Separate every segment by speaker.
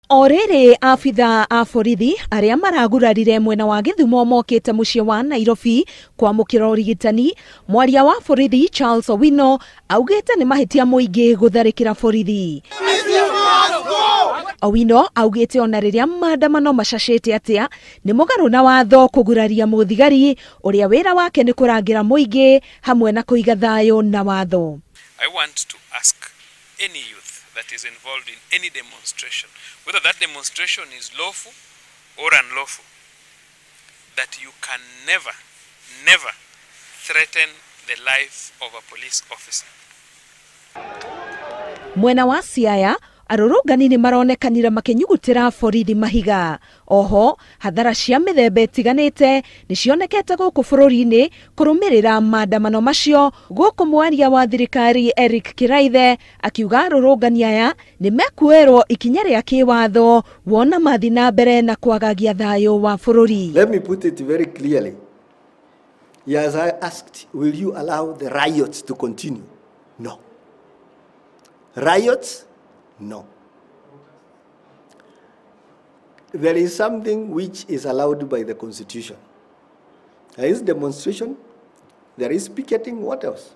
Speaker 1: O rĩrĩ abithaa a borithi arĩa maragurarire mwena wa Gĩthumo mokĩte mũciĩ wa Nairobi kwamũkĩra ũrigitani, mwaria wa borithi Charles Owino augĩte nĩ mahĩtia mũingĩ gũtharĩkĩra borithi. Owino augĩte ona rĩrĩa maandamano macacĩte atĩa nĩ mũgarũ na watho kũguraria mũthigari ũrĩa wĩra wake nĩ kũrangĩra mũingĩ hamwe na kũiga thayũ na watho.
Speaker 2: I want to ask any youth that is involved in any demonstration, whether that demonstration is lawful or unlawful, that you can never, never threaten the life of a police officer.
Speaker 1: Mwena wa Siaya arũrũngani nĩ maronekanire makĩnyugutĩra borithi mahiga. Oho hathara cia mĩthemba ĩtiganĩte nĩ cionekete gũkũ bũrũri-inĩ kũrũmĩrĩra maandamano macio, gũkũ mwaria wa thirikari Eric Kiraithe akiuga arũrũngani aya nĩ mekuoerwo ikinya rĩa kĩwatho wona mathi na mbere na kwagagia thayũ wa bũrũri.
Speaker 3: Let me put it very clearly. He has asked, will you allow the riots to continue? No. Riots? No. There is something which is allowed by the Constitution. There is demonstration, there is picketing, what else?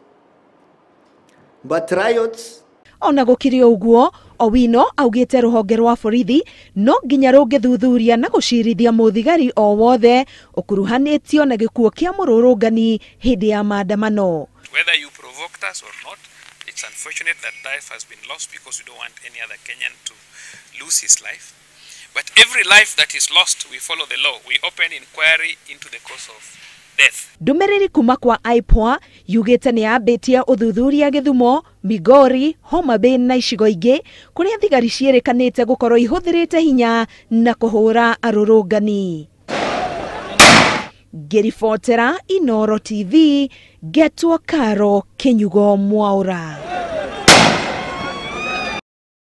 Speaker 3: But riots...
Speaker 1: Ona gũkĩrĩ ũguo, Owino augĩte rũhonge rwa borithi no nginya rũngĩthuthuria na gũcirithia mũthigari o wothe ũkuruhanĩtio na gĩkuũ kĩa mũrũrũngani hĩndĩ ya maandamano.
Speaker 2: Whether you provoked us or not, it's unfortunate that life has been lost because we don't want any other Kenyan to lose his life. But every life that is lost, we follow the law. We open inquiry into the cause of death.
Speaker 1: Ndũmĩrĩri kuma kwa IPOA yugĩte nĩ yambĩtie ũthuthuria Gĩthumo, Migori, Homa Bay na icigo ingĩ kũrĩa thigari ciĩrĩkanĩte gũkorwo ihũthĩrĩte hinya na kũhũra arũrũngani. Ngĩribotera Inooro TV, Ngetwo Karo Kĩnyugo Mwaũra.